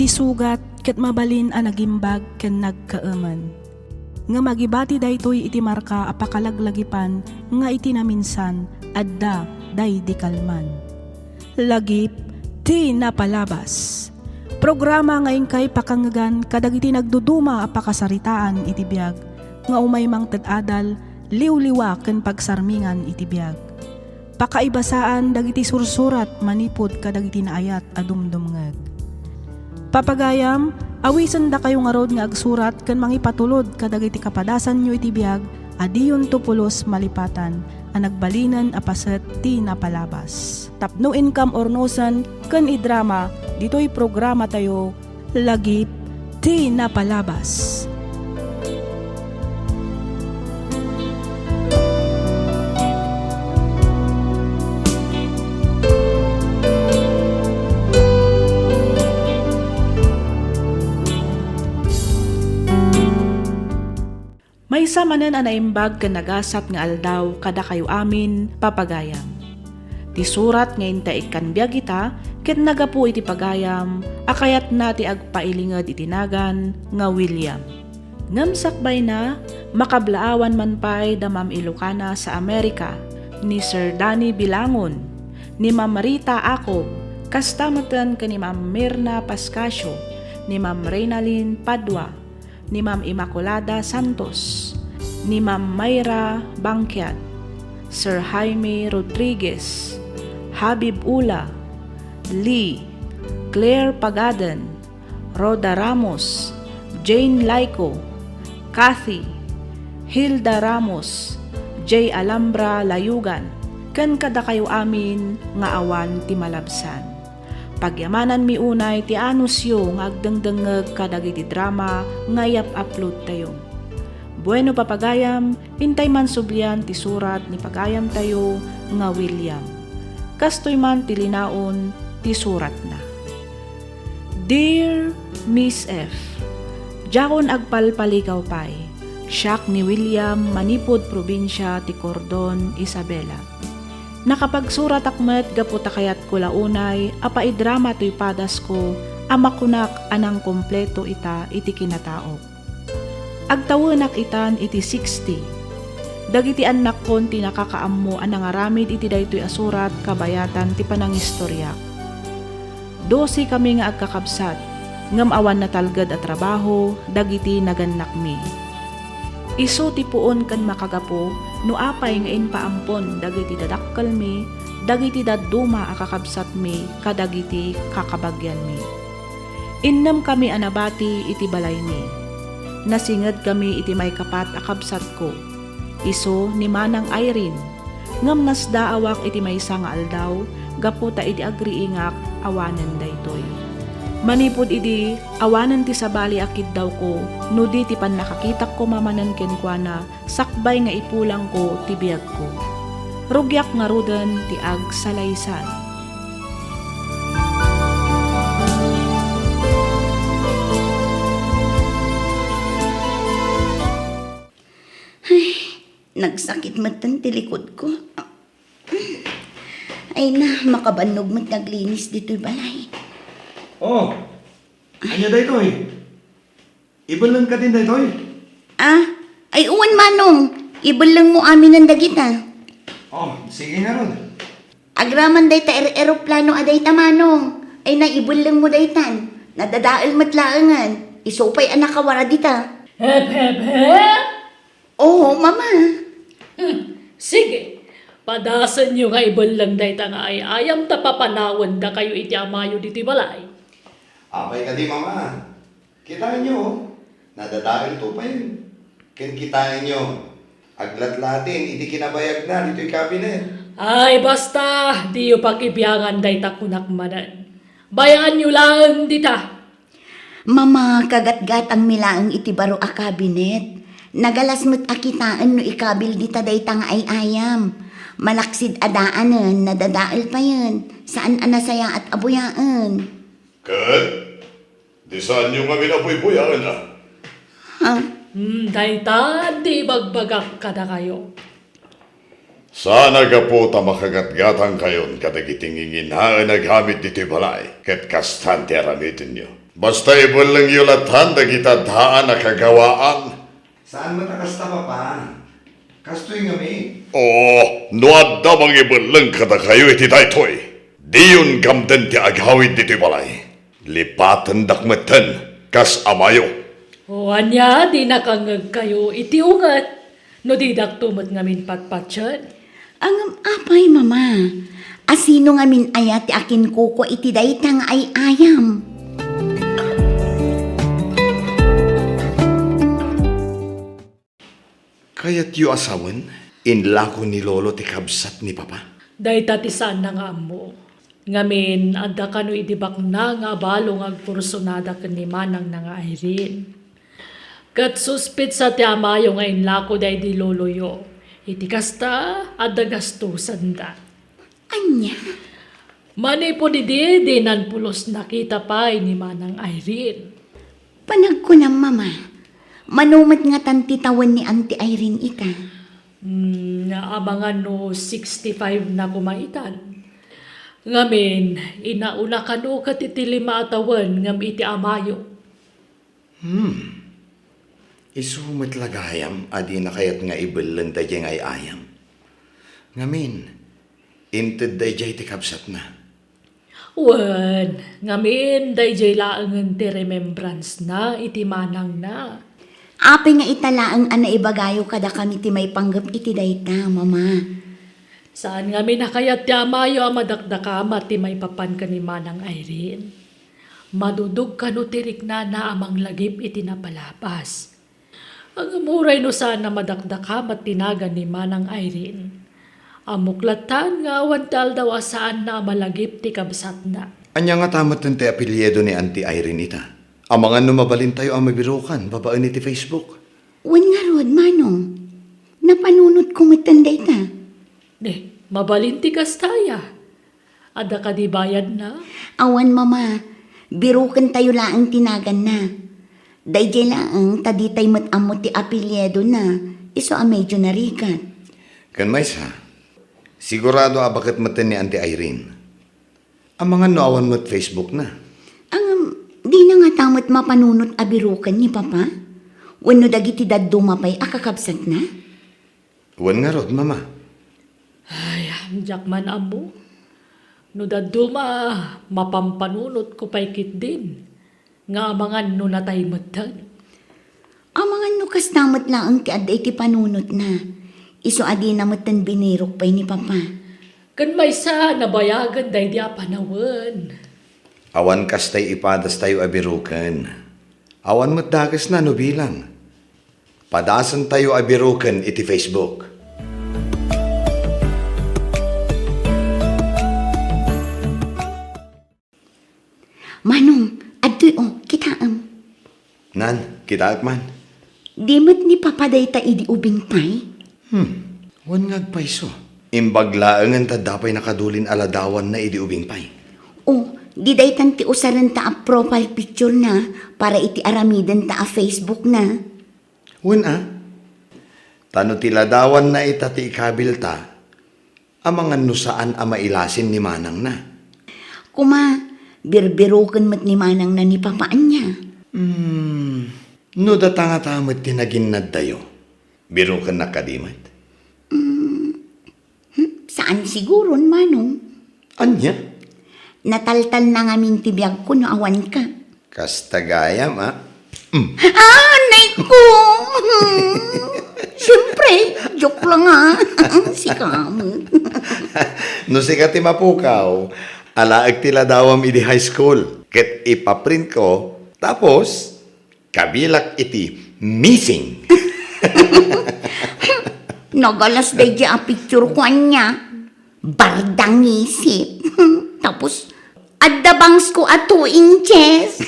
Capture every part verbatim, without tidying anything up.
Isugat ket mabalin a nagimbag ken nagkaemen. Ngem agibati daytoy iti marka a pakalaglagipan nga iti naminsan adda daydi kalman. Lagip ti napalabas. Programa nga inkay pakangngegan kadagiti nagduduma a pakasaritaan iti biag nga umay mangted adal, liwliwa ken pagsarmingan iti biag. Pakaibasaan dagiti sursurat manipud kadagiti naayat a dumdumngeg. Papagayam, awisendakayo ngarud nga agsurat ken mangipatulod kadagiti kapadasanyo iti biag a diyonto pulos malipatan a nagbalinen a paset ti napalabas. Tapno inkam urnosen ken idrama ditoy programatayo, Lagip ti Napalabas. Maysa manen a naimbag ken nagasat nga aldaw kadakayo amin, papagayam. Ti surat nga inta ikkan biag ita ket nagapu iti pagayam a kayatna ti agpailinged iti nagan nga William. Ngem sakbayna, makablaawan man pay da Ma'am Ilocana sa America, ni Sir Danny Bilangon, ni Ma'am Rita Acob, kasta metten ken ni Ma'am Mirna Pascasio, ni Ma'am Reynalyn Padua, ni Ma'am Immaculada Santos, ni Ma'am Myra Bangkiad, Sir Jaime Rodriguez, Habib Ula, Lee, Claire Pagaden, Rhoda Ramos, Jane Laico, Kathy, Hilda Ramos, Jay Alhambra Layugan, ken kadakayo amin nga awan ti malabsan. Pagyamananmi unay ti anusyo nga agdengdengngeg kadagiti drama nga iyap-uploadtayo. Bueno, papagayam, intay man sublian ti surat ni pagayamtayo nga William. Kastoy man ti linaon ti suratna. Dear Miss F, diakon agpalpaligaw pay. Siak ni William, manipud probinsia ti Cordon, Isabela. Nakapagsuratak met gapu ta kayatko la unay a paidrama toy padasko a makunak a nangkompleto ita iti kinataok. Agtawenak itan iti sixty. Dagiti annakkon ti nakakaammo a nangaramid iti daytoy a surat kabayatan ti panangistoriak. Doce kami nga agkakabsat, ngem awan natalged a trabaho dagiti nagannakmi. Isu ti puon ken makagapu no apay nga impaampon dagiti dadakkelmi, dagiti dadduma a kakabsatmi, kadagiti kakabagianmi. Innem kami a nabati iti balaymi. Nasinged kami iti maikapat a kabsatko, isu ni Manang Irene, ngem nasdaawak iti maysa nga aldaw gapu ta idi agriingak, awanen daytoy. Manipud idi, awanen ti sabali a kiddawko no di ti pannakakitak koma manen kenkuana sakbay nga ipulangko ti biagko. Rugiak ngaruden ti agsalaysay. Ay, nagsakit metten ti likudko. Ay na, makabannog met nga aglinis ditoy balay. Oh, ania daytoy? Ibellengka din daytoy? Ah, ay wen, Manong. Ibellengmo aminen dagita. Oh, sige ngarud. Agraman dayta er-, eroplano a dayta, Manong. Ay na, ibellengmo daytan. Nadadael met laengen. Isu pay a nakawara dita. Hep, hep, hep! Oo, Mama. Hmm, sige. Padasenyo nga ibelleng dayta nga ay-ayam ta papanawendakayo iti amayo ditoy balay. Apay kadi, Mama? Kitaenyo, oh. Nadadael to pay. Ken kitaenyo, aglatlatin iti kinabayagna ditoy kabinet. Ay, basta, diyo pakibiangan dayta kunak manen. Bayaanyo laeng dita. Mama, kagatgatangmi laeng iti baro a kabinet. Nagalas met a kitaen no ikabil dita dayta nga ay-ayam. Malaksid a daanen, nadadael payen. Saan a nasayaat a buyaen. Ket? Di saanyo ngamin a buybuyaen, a? Ha? Hmm, daytan ti ibagbagak kadakayo. Saan a gapu ta makagatgatangkayon kadagiti nginginaen a gamit ditoy balay, ket kastan ti aramidenyo. Basta ibellengyo latta dagiti addaan a kagawaan. Saan met a kasta, Papa. Kastoy ngamin. Oh, no adda mangibelleng kadakayo iti daytoy, diyon gamden ti agawid ditoy balay. Lipatendak metten kas amayo. O ania, dinak angngegkayo iti unget no didakto met ngamin patpatien? Ngem apay, Mama? A sino ngamin aya ti akinkukua iti dayta nga ay-ayam? Kayatyo a sawen, inlako ni Lolo ti kabsat ni Papa? Dayta ti saanna nga ammo. Ngamin, adda kano idi bakna nga abalo nga agkursunada ken ni manangna nga Irene. Ket suspetsa ti amayo nga inlako daydi loloyo. Iti kasta, adda gastosenda. Ania? Manipud idi, dinan pulos nakita pay ni Manang Irene. Panagkunam, Mama, mano met ngatan ti tawen ni Auntie Irene ita? Hmm, amangan no sixty-five na koma itan. Ngamin, inauna kano ket iti lima a tawen ngem iti amayo. Hmm. Isu met la gayam a dina kayat nga ibelleng daydiay nga ay-ayam. Ngamin, intedda idiay ti kabsatna. Wen, ngamin, daydiay laengen ti remembrance-na iti manangna. Apay nga ita laeng a naibagayo kadakami ti maipanggep iti dayta, Mama? Saan ngamin a kayat ti amayo a madakdakamat ti maipapan ken ni Manang Irene. Madudog kano ti riknana a manglagip iti napalabas. Ngem uray no saan a madakdakamat ti nagan ni Manang Irene, ammok lattan nga awan ti aldaw a saanna a malagip ti kabsatna. Ania ngata metten ti apelyido ni Auntie Irene ita? Amangan no mabalintayo a mabirukan babaen iti Facebook. Wen ngarud, Manong. Napanunotko metten dayta. Di, mabalin ti kasta aya. Adda kadi bayadna? Awan, Mama. Birukentayo laeng ti naganna. Daydiay laeng ta ditay met ammo ti apelyidona, isu a medyo narigat. Ken maysa, sigurado a baket metten ni Auntie Irene. Amangan no awan met Facebook-na. Ngem, dina ngata met mapanunot a biruken ni Papa? Wenno dagiti dadduma pay a kakabsatna? Wen ngarud, Mama. Ay, diak man ammo. No dadduma, mapampanunotko pay ketdin nga amangan no natay metten. Amangan no kasta met laeng ti adda iti panunotna. Isu a dina metten binirok pay ni Papa. Ken maysa, nabayagen daydi a panawen. Awan kastay ipadastayo a biruken. Awan met dakesna no bilang. Padasentayo a biruken iti Facebook. Manong, adtoy, o, kitaem. Nan, kitaek man. Di met ni Papa dayta idi ubing pay? Hmm, wen nga agpayso. Imbag laengen ta adda pay nakadulin a ladawanna idi ubing pay. O, di daytan ti usarenta a profile picture-na para iti aramidenta a Facebook-na. Wen a? Ta no ti ladawanna ita ti ikabilta, amangan no saan a mailasin ni manangna. Kuma, birbiroken met ni manangna ni Papa ania? Hmm, no data ngata met ti naginnaddayo, birokennak kadi met? Hmm, hmm, saan siguron, Manong. Ania? Nataltalna ngamin ti biagko no awanka. Kasta gayam, a? Mm. Ah, nay ko! Siyempre, joke lang, a. Sika met. No sika ti mapukaw, alaek ti ladawam idi high school. Ket ipaprintko, tapos, kabilak iti missing. Nagalas daydi a picture-ko ania. Bardangisip. Tapos, adda bangsko a two inches.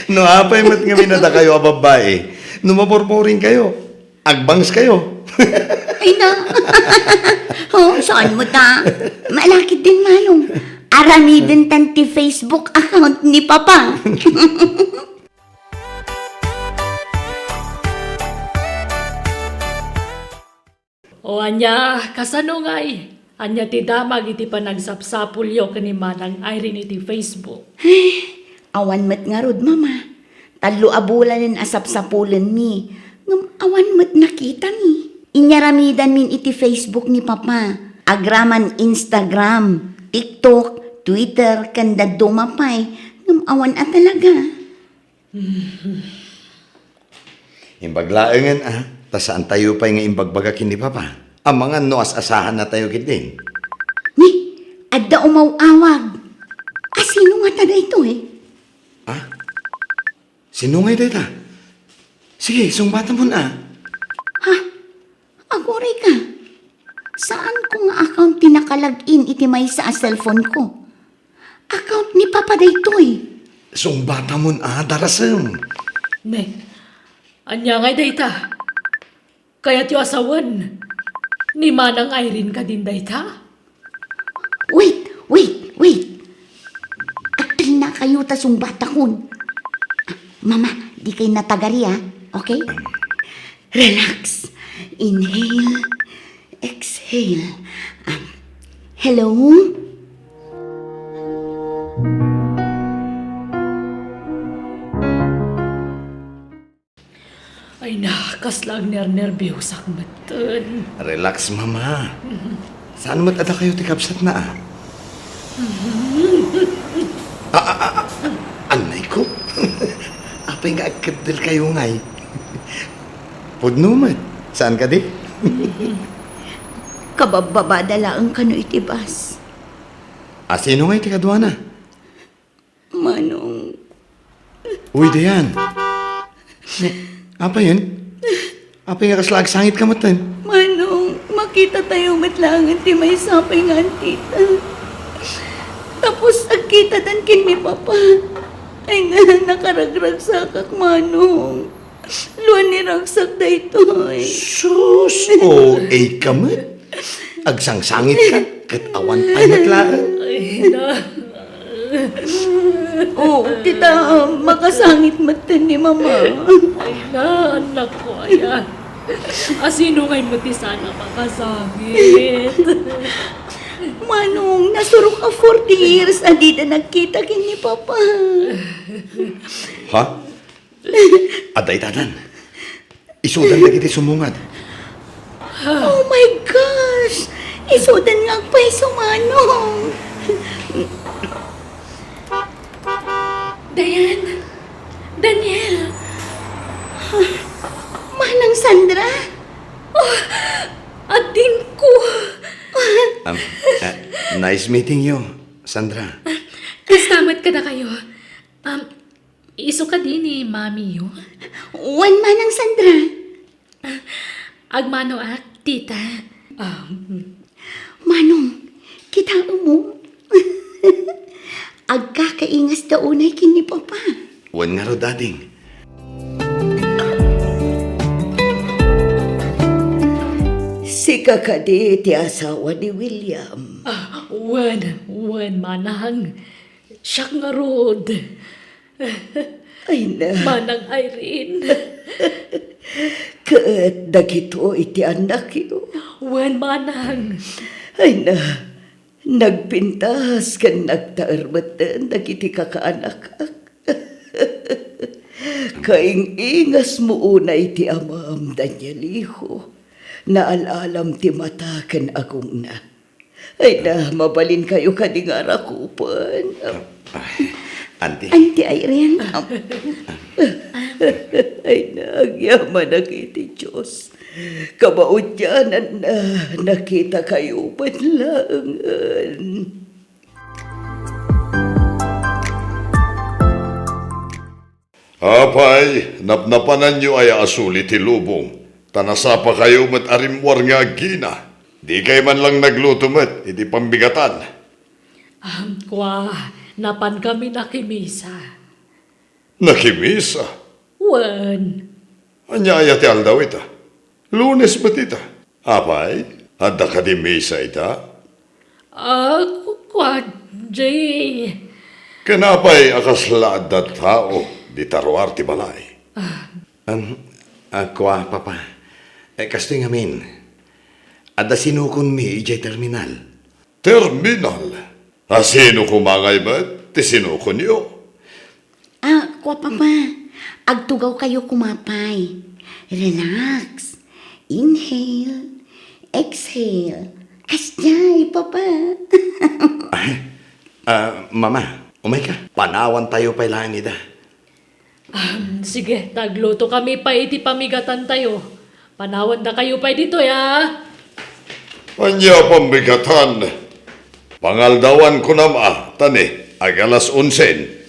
No apay met ngamin a dakayo a babbai, no maburburing kayo, agbangs kayo. Ay na. O, saan met a? Malakit din, Manong. Aramidentan ti Facebook account ni Papa. O ania, kasano ngay? Ania ti damag iti panagsapsapulyo ken ni Manang Irene iti Facebook? Awan met ngarud, Mama. Tallo a bulanen a sapsapulenmi, ngem awan met nakitami. Inyaramidanmin iti Facebook ni Papa. Agraman Instagram, TikTok, Twitter, ken dadduma pay, ngem awan a talaga. Imbag laengen a, ta saantayo pay nga imbagbaga ken ni Papa. Amangan no as-asahannatayo ketdin. Ni, adda umaw-awag. A, sino ngata daytoy? Ah? Sino ngay dayta? Sige, sungbatamon a. Ha? Aguray ka. Saanko nga account ti naka-log in iti maysa a cellphone ko? Account ni Papa daytoy. Sungbatamon a, darasem. Ne, ania ngay dayta? Kayatyo a sawen, ni Manang Irene kadin dayta? Wait, wait, wait. Agtalnakayo ta sungbatakon. Ah, Mama, dikay natagari, ah. Okay? Relax. Inhale, exhale. Ah, hello? Ay na, kasla agnernerbiosak metten. Relax, Mama. Saan met a dakayo ti kabsatna, ah? Ah, ah, ah, ah. Anay ko. Apay nga agkeddel kayo ngay? Pudno met. Saan kadi? Kababbabada laeng kano iti bus. A, sino ngay ti kaduana? Manong. Uy, Dayan. Apay yen? Apay nga kasla agsangit ka metten? Manong, makitatayo met laengen ti maysa pay nga antita. Tapos agkitadan ken ni Papa. Ay nga, nakaragragsakak, Manong. Luan ni ragsak daytoy. Sus, O A ka met. Agsangsangit ka, ket awan pay met laeng. Ay, na. Oo, tita, makasangit metten ni Mama. Ay, na, anak ko, ayan. Asino ngay met ti saan a makasangit? Manong, nasurok a forty years a dida nagkita ken ni Papa. Ha? Adda itadan. Isudan dagiti sumungad. Oh my gosh! Isudan nga agpayso, Manong! Dayan! Daniel! Manang Sandra? Oh, adingko! Um, uh, nice meeting you, Sandra. Kasta met kadakayo. Um, Isu kadi ni mamiyo? Wen, Manang Sandra. Agmanoak, tita. Ah, mm. Manong, kitaem mo? Agkakaingasta unay ken ni Papa. Wen ngarud, ading. Sika kadi ti asawa ni William? Ah, wen, wen, manang. Siak ngarud. Ay na. Manang Irene. Ket dagitoy ti annakyo. Wen, manang. Ay na. Nagpintas ken nagtaer metten dagiti kakaanakak. Kaing-ingasmo unay ti amam, Danieliho. Naal-alam ti mata ken agongna. Ay na, mabalinkayo kadi nga arakupen. Ah, ah, Auntie. Auntie Irene. Ay na, agyamanak iti Dios. Kabaudiananna, nakitakayo met laengen. Apay, napnapananyo aya a suli ti lubong, ta nasapakayo met a rimmuar nga aggina. Dikay man lang nagluto met iti pambigatan. Ah, kua, napankami nakimisa. Nakimisa? Wen. Ania aya ti aldaw ita? Lunes met ita. Apay, adda kadi misa ita? Ah, ku-, kua, Jay. Ken apay a kasla adda tao dita ruar ti balay? Ah. Am, ah, kua, Papa. Eh, kastoy ngamin, adda sinukonmi idiay terminal. Terminal? Asino koma ngay met ti sinukonyo? Ah, kua, Papa. Agtugawkayo koma pay. Relax. Inhale. Exhale. Kasdiay, Papa. Ay, ah, Mama, umayka. Panawantayo pay laeng ida. Am, sige, ta aglutokami pay iti pamigatantayo. Panawandakayo pay ditoy, a. Ania pamigatan? Pangaldawan kunam a, ta ni, ag-alas onsen.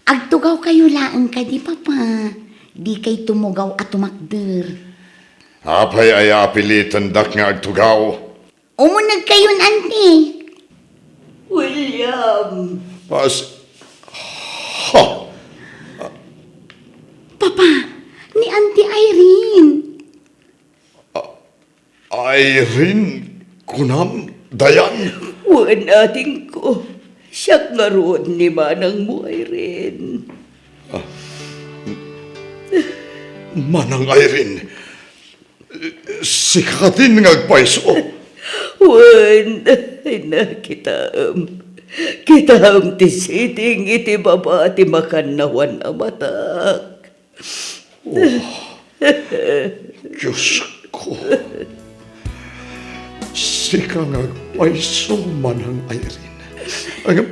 Agtugawkayo laeng kadi, Papa. Dikay tumugaw a tumakder. Apay aya apilitendak nga agtugaw? Umunegkayon, Auntie. William. Pas-, ha? Papa, ni Auntie Irene. Irene, kunam, Dayan? Wen, adingko. Siak ngarud ni manangmo, Irene. Ah. Manang Irene, sika kadin nga agpayso? Wen, ay na, kitaem. Kitaem ti siding iti baba ti makannawan a matak. Oh, Diosko. Sika nga agpayso, Manang Irene. Ang,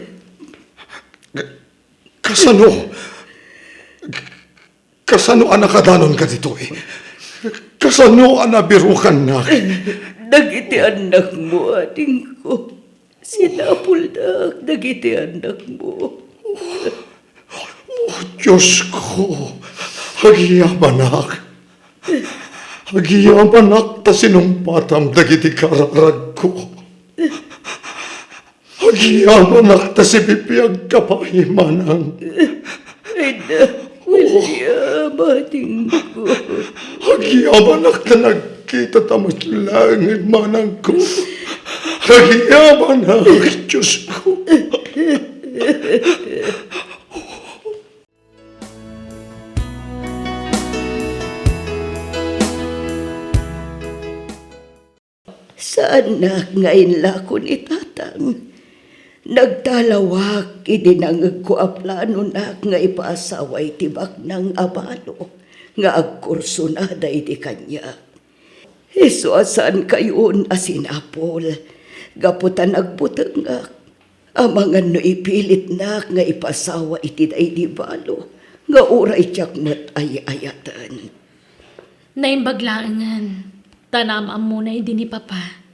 kasano? Kasano a nakadanonka ditoy? Kasano a nabirukannak? Dagiti annakmo, adingko. Sinapuldak dagiti annakmo. Oh, Diosko, agyamanak. Agyamanak ta sinumpatam dagiti kararagko. Agyamanak ta sibibiagka pay, manang. Ay na, William, adingko. Agyamanak ta nagkitata met laeng, manangko. Agyamanak, Diosko. Saannak nga inlako ni Tatang. Nagtalawak idi nangegko a planonak nga ipaasawa iti baknang a balo nga agkursunada idi kaniak. Isu a saankayon a sinapul, gapu ta nagbutengak. Amangan no ipilitnak nga ipasawa iti daydi balo nga uray diak met ay-ayaten. Naimbag laengen, ta naam-ammona idi ni Papa.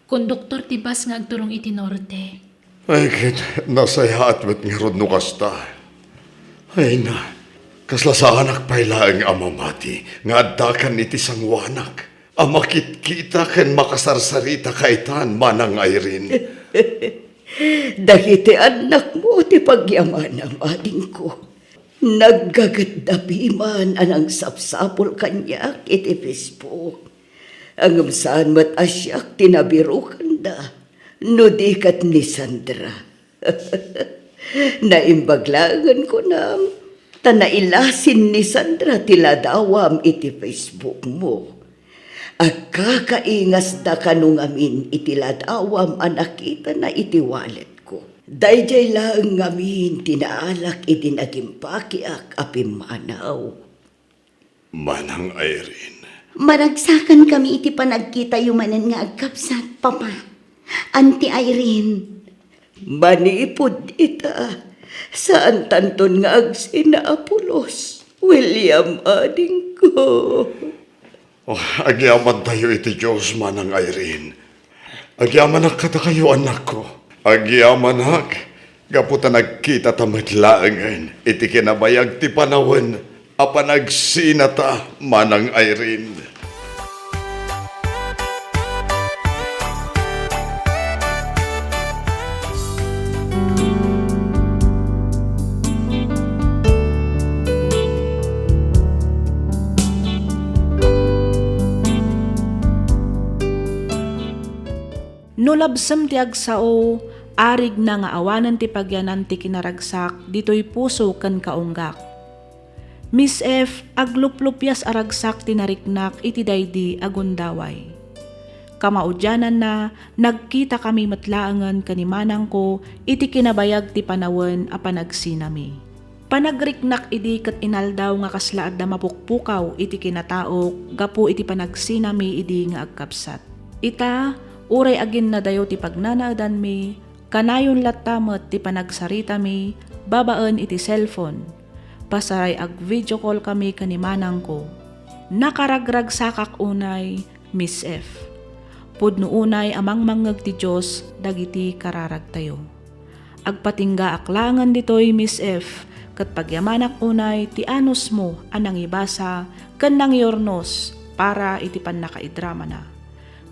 Konduktor ti bus nga agturong iti norte. Ay, ket nasayaat met ngarud no kasta. Ay na, kasla saanak pay laeng a mamati nga addakan iti sanguanak a makitkita ken makasarsarita kaitan, Manang Irene. Dagiti annakmo ti pagyamanam, adingko. Naggagetda piman a nangsapsapul kaniak iti Facebook. Ngem saan met a siak ti nabirukanda, no di ket ni Sandra. Naimbag laengen kunam, ta nailasin ni Sandra ti ladawam iti Facebook mo. Agkakaingasda kano ngamin iti ladawam a nakitana iti walletko. Daydiay laeng ngamin ti naalak idi nagimpakiak a pimmanaw. Manang Irene. Maragsakankami iti panagkitayo manen nga agkabsat, Papa. Auntie Irene. Manipud ita, saantanton nga agsina a pulos, William, adingko. Oh, agyamantayo iti Dios, Manang Irene. Agyamanak kadakayo, annakko. Agyamanak, gapu ta nagkitata met laengen iti kinabayag ti panawen a panagsinata, Manang Irene. No labsem ti agsao, arigna nga awanen ti pagyanan ti kinaragsak ditoy puso ken kaunggak. Miss F, agluplupias a ragsak ti nariknak iti daydi a gundaway. Kamaudiananna, nagkitakami met laengen ken ni manangko iti kinabayag ti panawen a panagsinami. Panagriknak idi ket inaldaw nga kasla adda mapukpukaw iti kinataok gapu iti panagsinami idi nga agkabsat. Ita, uray aginnadayo ti pagnanaedanmi, kanayon latta met ti panagsaritami babaen iti cellphone. Pasaray ag-video call kami ken ni manangko. Nakaragragsakak unay, Miss F. Pudno unay a mangmangngeg ti Dios dagiti kararagtayo. Agpatinggaak laengen ditoy, Miss F, ket pagyamanak unay ti anusmo a nangibasa ken nangyurnos para iti pannakaidramana.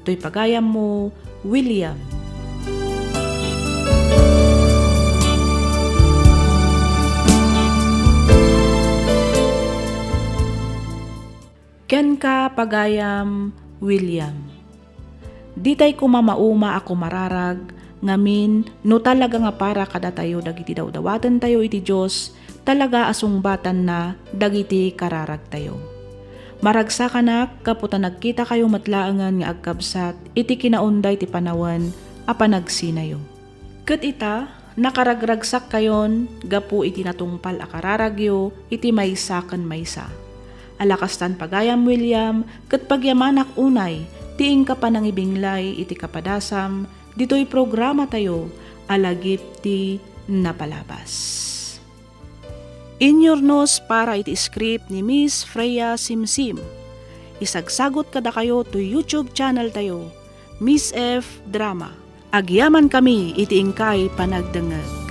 Toy pagayammo, William. Kenka, pagayam William. Ditay koma mauma a kumararag, ngamin, no talaga nga para kadatayo dagiti dawdawatentayo iti Dios, talaga a sungbatanna dagiti kararagtayo. Maragsakanak gapu ta nagkitakayo met laengen nga agkabsat iti kinaunday ti panawen a panagsinayo. Ket ita, nakaragragsakkayon gapu iti natungpal a kararagyo iti maysa ken maysa. Ala kastan, pagayam William, ket pagyamanak unay ti inka panangibinglay iti kapadasam ditoy programatayo a Lagip ti Napalabas. Inyurnos para iti script ni Miss Freya Simsim. Isagsagut kadakayo toy YouTube channel tayo, Miss F Drama. Agyamankami iti inkay panagdengngeg.